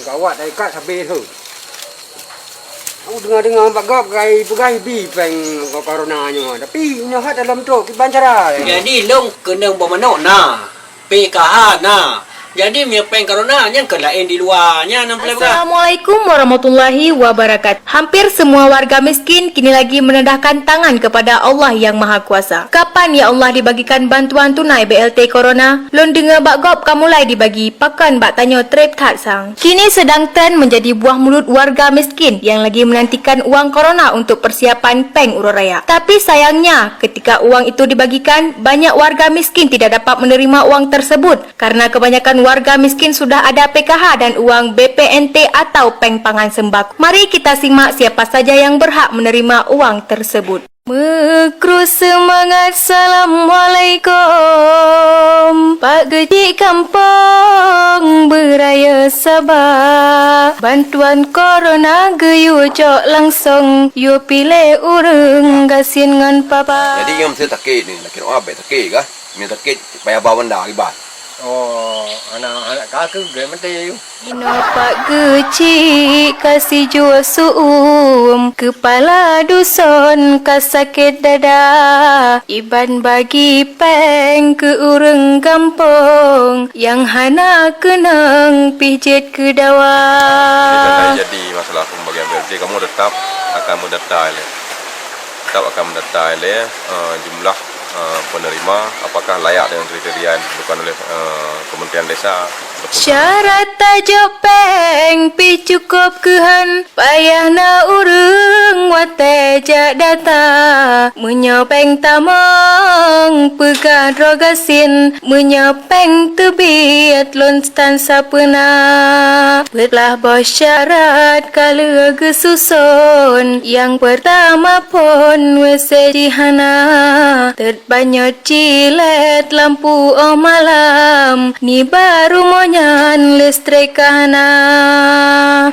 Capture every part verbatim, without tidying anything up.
Gawat, dari kat sabé tu. Aku dengar-dengar bak gob kai peugah bi péng corona nyoe, tapi nyoe hat dalam trok kiban cara. Jadi lôn keunong boh manok na, P K H na. Jadi meunyoe péng corona nyan keu laén di luwa nyan nyang peuleueh peugah. Assalamualaikum warahmatullahi wabarakatuh. Hampir semua warga miskin kini lagi menendahkan tangan kepada Allah Yang Maha Kuasa. Kapan ya Allah dibagikan bantuan tunai B L T Corona? Lôn deungoe bak gob ka mulai dibagi, pakon bak tanyoe treb that sang. Kini sedang tren menjadi buah mulut warga miskin yang lagi menantikan uang corona untuk persiapan péng uroe raya. Tapi sayangnya, ketika uang itu dibagikan, banyak warga miskin tidak dapat menerima uang tersebut karena kebanyakan warga miskin sudah ada P K H dan uang B P N T atau péng pangan sembako. Mari kita simak siapa saja yang berhak menerima uang tersebut. Meukru seumangat, assalamualaikum. Pak Geuchik Kampong beuraya saba. Bantuan corona geuyue cok langsong, yue piléh ureuëng gasien ngon papa. Jadi, nyang meusti sakét ni, sakét awak bék sakét kah? Meunyoe sakét, payah ba banda kiban. Oh, anak-anak ka keuh gét maté. Inoe Pak Geuchik ka sijuek su-uem, keupala duson ka sakét dada. Iban bagi péng keu ureuëng gampông nyang hana keunong pih jeuet keu dawa. Jika terjadi masalah pembagian B L T, kamu tetap akan mendata ilée. Tetap akan mendata ilée, eh, jumlah, eh, penerima, apakah layak dengan kriteria yang ditentukan oleh, eh, Kementerian Desa. Syarat tajok péng pih cukup keuhan, payah na ureuëng watée jak data. Meunyoe péng tamong peugah droe gasien, meunyoe péng teubiet lôn tan sapeue na. Peuet lah boh syarat ka lheueh geususon, nyang peurtama phon W C jih hana. Teut banyot cilet lampu óh malam, nibak rumoh nyan leustrek ka hana.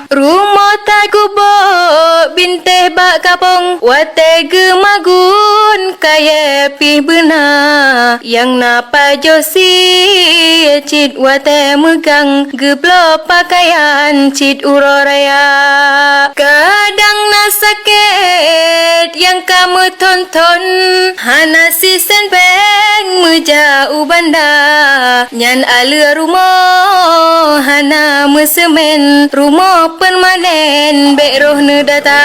Rumoh tagubok bintéh bak kapông, watée geumagun kayée pih beuna. Nyang na pajoh sie cit watée meugang, geubloe pakaian cit uroe raya. Kadang na sakét nyang ka meuthon-thon, hana sisen péng meujak u banda. Nyan aleueh rumoh hana meuseumén, rumoh peurmanen bék roh neudata.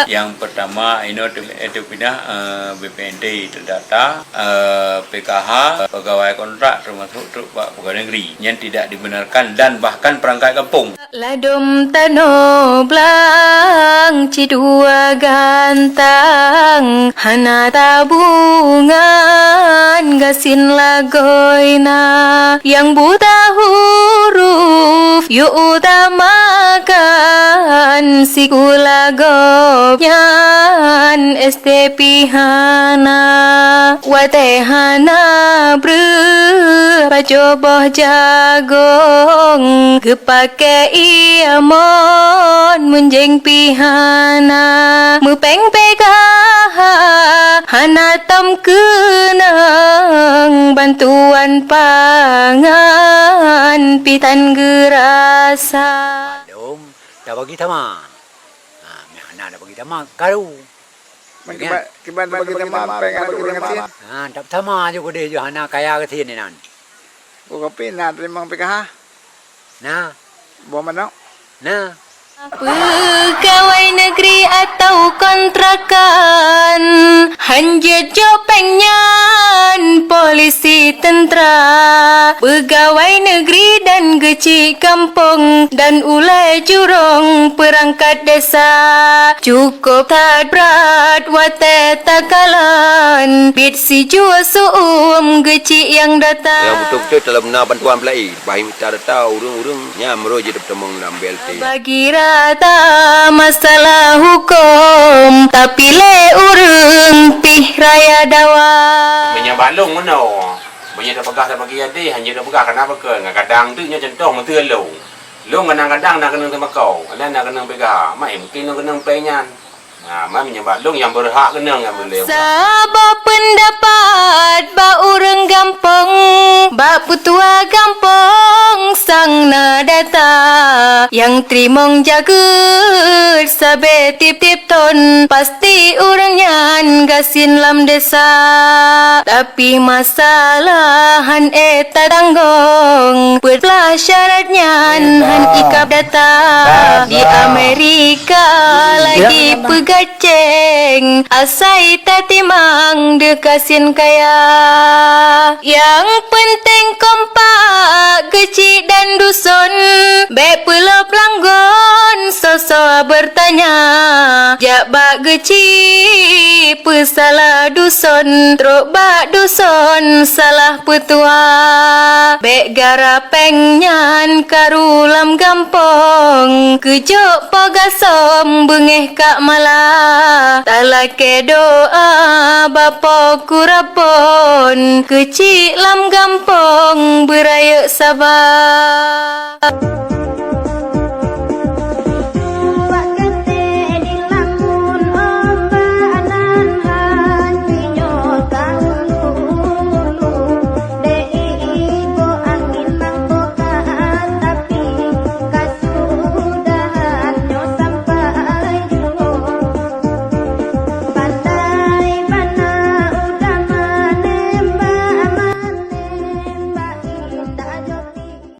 Nyang peurtama, inoe teu-, eh, teupinah, eh, B P N T teudata, eh, P K H, pegawai kontrak teumasok trok bak pegawai negeri. Nyan tidak dibenarkan dan bahkan perangkat kampung. Ladôm tanoh blang cit dua gantang, hana tabungan gasien lagoina. Nyang buta huruf yue utamakan, sikula gobnyan S T pih hana. Watée hana breueh pajoh boh jagong, geupakée ié mon meunjéng pih hana. Meupéng P K H hana tom keunong, bantuan pangan pih tan geurasa. Padum tabagi tama. Ha, meuhana tabagi tama karu. Kiban, kiban bagi tama, péng bagi tama. Ha, tak sama juga deh, Johana kaya ke sini nan. Oh, tapi na teurimong P K H? Na. Boh manok? Na. Pegawai negeri atau kontrakan, hanjeuet jok péng nyan polisi, tentera, pegawai negeri dan geuchik gampông dan ulée jurông peurangkat desa. Cukup that brat watée takalon, biet sijuek su-uem geuchik nyang data. Nyang beutôi-beutôi dalam na bantuan peulai, bah mita data ureuëng-ureuëng nyang meureuh jeuet teupeuteumeung lam B L T. Bagi rata masalah huköm, tapi lé ureuëng pih raya dawa. Meunyoe bak lôn meunoe, meunyoe tapeugah tabagi adé, hana tapeugah, kenapa keu? Ngon kadang tu nyoe contoh meuteue lôn. Lôn kadang-kadang na keunong teumakau, alah na keunong P K H, mai mungkin lôn keunong péng nyan. Ha, man meunyoe bak lôn nyang beurhak keunong nyang boleh. Saboh peundapat bak ureuëng gampông, bak peutua gampông sang na data. Nyang teurimong jageuet sabe tiep-tiep thon, pasti ureuëng nyan gasien lam desa. Tapi masalah han ék tatanggong, peuet blah syarat nyan han ikab data. Di Amerika lagi peugaceng, asai tatimang deuh gasien kaya. Nyang peunteng kompak keuchik dan duson, bék peulop langgon soe-soe beurtanya. Jak bak keuchik peusalah duson, trok bak duson salah peutua. Bék gara péng nyan karu lam gampông, keujok po gasom beungéh kak mala. Talakée doá bak Po Kurapon, keuchik lam gampông beurayeuk saba.